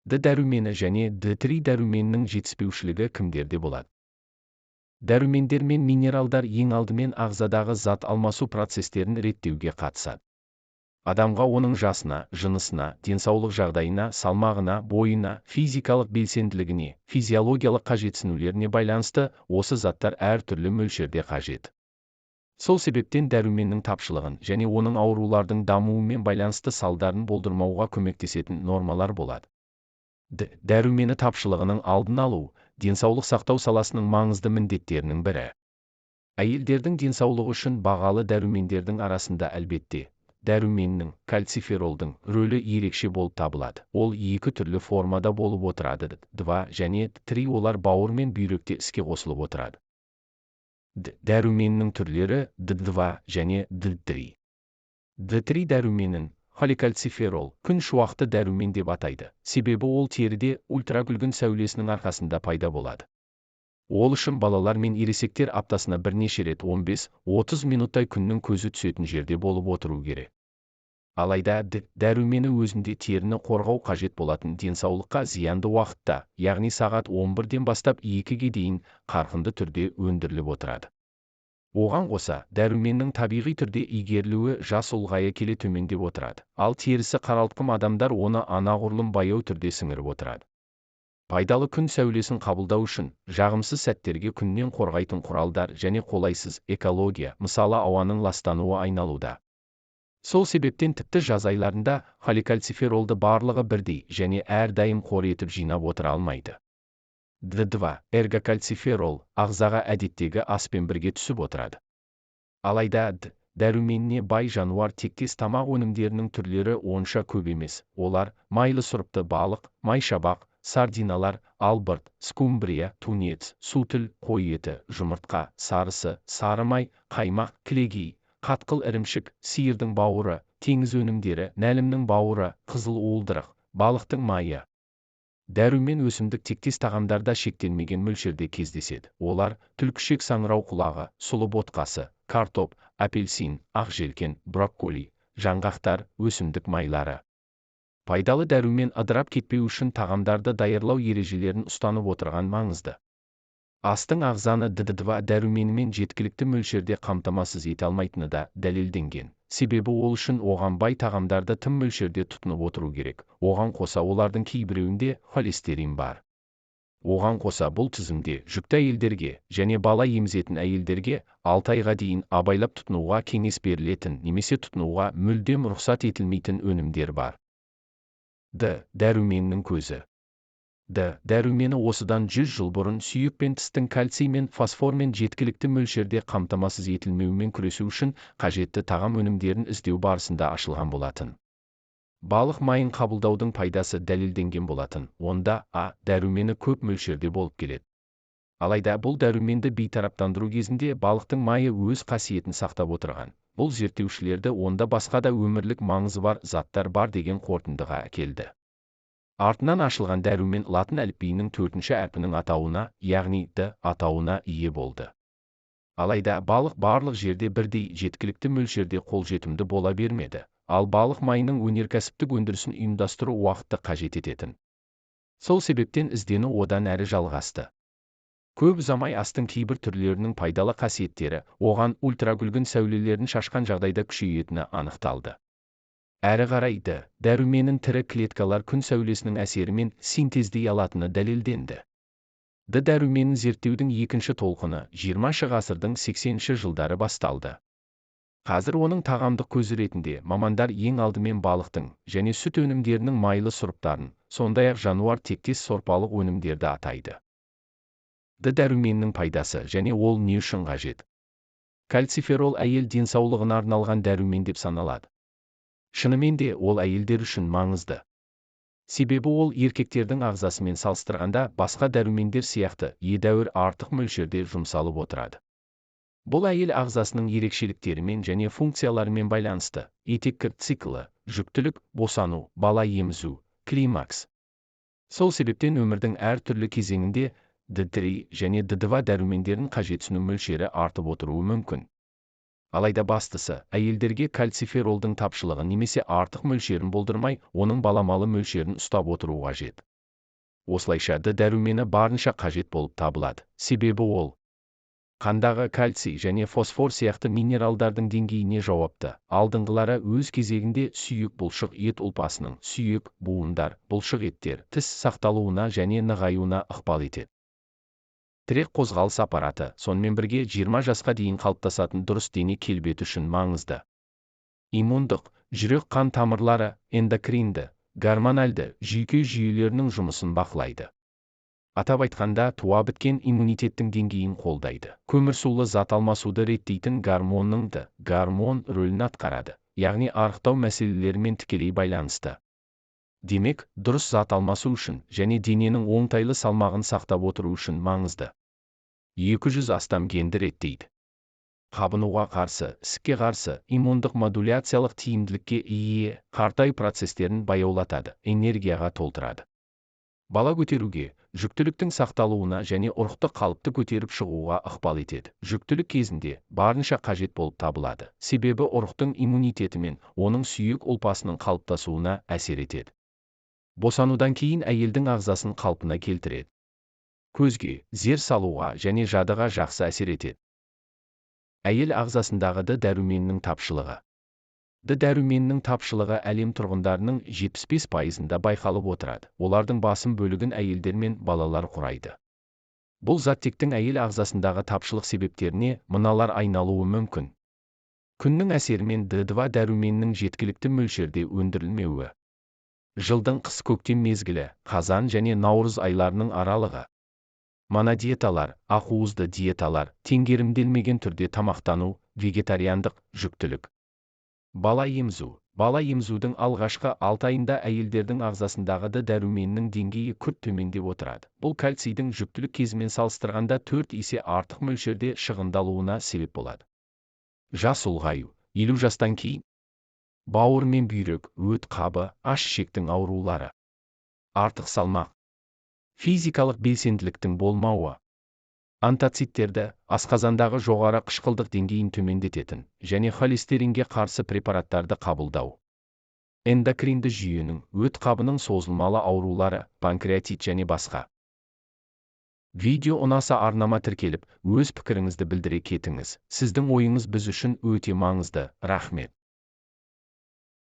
Д дәрумені және Д3 дәруменінің жетіспеушілігі кімдерде болады? Дәрумендер мен минералдар ең алдымен ағзадағы зат алмасу процестерін реттеуге қатысады. Адамға оның жасына, жынысына, денсаулық жағдайына, салмағына, бойына, физикалық белсенділігіне, физиологиялық қажетсінулеріне байланысты осы заттар әртүрлі мөлшерде қажет. Сол себептен дәруменнің тапшылығын және оның аурулардың дамуымен байланысты салдарын болдырмауға көмектесетін нормалар болады. Д дәрумені тапшылығының алдын алу денсаулық сақтау саласының маңызды міндеттерінің бірі. Әйелдердің денсаулығы үшін бағалы дәрумендердің арасында, әлбетте, дәруменнің, кальциферолдың рөлі ерекше болып табылады. Ол екі түрлі формада болып отырады: 2 және 3. Олар бауыр мен бүйректе іске қосылып отырады. Д дәруменінің түрлері: Д2 және Д3. Д3 дәруменін, холекальциферол, күн шуақты дәрумен деп атайды, себебі ол теріде ультракүлгін сәулесінің арқасында пайда болады. Ол үшін балалар мен ересектер аптасына бірнеше рет 15-30 минуттай күннің көзі түсетін жерде болып отыру керек. Алайда Д дәрумені өзінде теріні қорғау қажет болатын денсаулыққа зиянды уақытта, яғни сағат 11-ден бастап 2-ге дейін қарқынды түрде өндіріліп отырады. Оған қоса, дәруменнің табиғи түрде игерілуі жас ұлғая келе төмендеп отырады, ал терісі қаралтқым адамдар оны анағұрлым баяу түрде сіңіріп отырады. Пайдалы күн сәулесін қабылдау үшін жағымсыз сәттерге күннен қорғайтын құралдар және қолайсыз экология, мысалы, ауаның ластануы айналуда. Сол себептен тіпті жаз айларында холекальциферолды барлығы бірдей және әрдайым қор етіп жинап отыра алмайды. Д2, эргокальциферол, ағзаға әдеттегі аспен бірге түсіп отырады. Алайда Д дәруменіне бай жануар тектес тамақ өнімдерінің түрлері онша көп емес. Олар: майлы сұрыпты балық, майшабақ, сардиналар, албырт, скумбрия, тунец, сутіл, қой еті, жұмыртқа, сарысы, сары май, қаймақ, кілегей, қатқыл ірімшік, сиырдың бауыры, теңіз өнімдері, нәлімнің бауыры, қызыл уылдырық, балықтың майы. Дәрумен өсімдік тектес тағамдарда шектелмеген мөлшерде кездеседі. Олар: түлкішек саңырауқұлағы, сұлы ботқасы, картоп, апельсин, ақжелкен, брокколи, жаңғақтар, өсімдік майлары. Пайдалы дәрумен ыдырап кетпеу үшін тағамдарды даярлау ережелерін ұстанып отырған маңызды. Астың ағзаны Д2 дәруменімен жеткілікті мөлшерде қамтамасыз ете алмайтыны да дәлелденген, себебі ол үшін оған бай тағамдарды тым мөлшерде тұтынып отыру керек. Оған қоса, олардың кейбіреуінде холестерин бар. Оған қоса, бұл тізімде жүкті әйелдерге және бала емізетін әйелдерге 6 айға дейін абайлап тұтынуға кеңес берілетін немесе тұтынуға мүлдем рұқсат етілмейтін өнімдер бар. Д дәруменінің көзі. Д дәрумені осыдан 100 жыл бұрын сүйек пен тістің кальций мен фосформен жеткілікті мөлшерде қамтамасыз етілмеуімен күресу үшін қажетті тағам өнімдерін іздеу барысында ашылған болатын. Балық майын қабылдаудың пайдасы дәлелденген болатын, онда А дәрумені көп мөлшерде болып келеді. Алайда бұл дәруменді бейтараптандыру кезінде балықтың майы өз қасиетін сақтап отырған. Бұл зерттеушілерді онда басқа да өмірлік маңызы бар заттар бар деген қорытындыға әкелді. Артынан ашылған дәрумен латын әліпбиінің төртінші әрпінің атауына, яғни Д атауына ие болды. Алайда балық барлық жерде бірдей жеткілікті мөлшерде қолжетімді бола бермеді, ал балық майының өнеркәсіптік өндірісін ұйымдастыру уақытты қажет ететін. Сол себептен іздену одан әрі жалғасты. Көп ұзамай астың кейбір түрлерінің пайдалы қасиеттері оған ультракүлгін сәулелерін шашқан жағдайда күшейетіні анықталды. Әрі қарай Д дәруменін тірі клеткалар күн сәулесінің әсерімен синтездей алатыны дәлелденді. Д дәруменін зерттеудің екінші толқыны 20 ғасырдың 80 жылдары басталды. Қазір оның тағамдық көзі ретінде мамандар ең алдымен балықтың және сүт өнімдерінің майлы сұрыптарын, сондай-ақ жануар тектес сорпалық өнімдерді атайды. Д дәруменінің пайдасы және ол не үшін қажет? Кальциферол әйел денсаулығына арналған дәрумен деп саналады. Шынымен де, ол әйелдер үшін маңызды. Себебі ол еркектердің ағзасымен салыстырғанда басқа дәрумендер сияқты едәуір артық мөлшерде жұмсалып отырады. Бұл әйел ағзасының ерекшеліктерімен және функцияларымен байланысты: етеккір циклі, жүктілік, босану, бала емізу, климакс. Сол себептен өмірдің әртүрлі кезеңінде Д3 және Д2 дәрумендерін қажетсіну мөлшері артып отыруы мүмкін. Алайда бастысы, әйелдерге кальциферолдың тапшылығын немесе артық мөлшерін болдырмай, оның баламалы мөлшерін ұстап отыру қажет. Осылайша, Д дәрумені барынша қажет болып табылады, себебі ол қандағы кальций және фосфор сияқты минералдардың деңгейіне жауапты. Алдыңғылары өз кезегінде сүйек, бұлшық ет ұлпасының, сүйек, буындар, бұлшық еттер, тіс сақталуына және нығаюына ықпал етеді. Тірек қозғалыс аппараты, сонымен бірге 20 жасқа дейін қалыптасатын дұрыс дене келбеті үшін маңызды. Иммундық, жүрек қан тамырлары, эндокринді, гормональды жүйке жүйелерінің жұмысын бақылайды. Атап айтқанда, туа біткен иммунитеттің деңгейін қолдайды. Көмірсулы зат алмасуды реттейтін гормонның Д гормон рөлін атқарады, яғни арықтау мәселелерімен тікелей байланысты. Демек, дұрыс зат алмасу үшін және дененің оңтайлы салмағын сақтап отыру үшін маңызды. 200 астам генді реттейді. Қабынуға қарсы, ісікке қарсы, иммундық модуляциялық тиімділікке ие, қартаю процестерін баяулатады, энергияға толтырады. Бала көтеруге, жүктіліктің сақталуына және ұрықты қалыпты көтеріп шығуға ықпал етеді. Жүктілік кезінде барынша қажет болып табылады, себебі ұрықтың иммунитеті мен оның сүйек ұлпасының қалыптасуына әсер етеді. Босанудан кейін әйелдің ағзасын қалпына келтіреді. Көзге, зер салуға және жадыға жақсы әсер етеді. Әйел ағзасындағы Д дәруменінің тапшылығы. Д дәруменінің тапшылығы әлем тұрғындарының 75%-ында байқалып отырады. Олардың басым бөлігін әйелдер мен балалар құрайды. Бұл заттектің әйел ағзасындағы тапшылық себептеріне мыналар айналуы мүмкін. Күннің әсерімен Д2 дәруменінің жеткілікті мөлшерде өндірілмеуі. Жылдың қыс-көктем мезгілі, қазан және наурыз айларының аралығы. Монодиеталар, ақуызды диеталар, теңгерімделмеген түрде тамақтану, вегетариандық, жүктілік. Бала емізу. Бала емізудің алғашқы 6 айында әйелдердің ағзасындағы Д дәруменінің деңгейі күрт төмендеп отырады. Бұл кальцийдің жүктілік кезімен салыстырғанда 4 есе артық мөлшерде шығындалуына себеп болады. Жас ұлғаю, 50 жастан кейін. Бауыр мен бүйрек, өт қабы, аш ішектің аурулары. Артық салмақ. Физикалық белсенділіктің болмауы. Антацидтерді, асқазандағы жоғары қышқылдық деңгейін төмендететін және холестеринге қарсы препараттарды қабылдау. Эндокринді жүйенің, өт қабының созылмалы аурулары, панкреатит және басқа. Видео ұнаса, арнама тіркеліп, өз пікіріңізді білдіре кетіңіз. Сіздің ойыңыз біз үшін өте маңызды. Рахмет.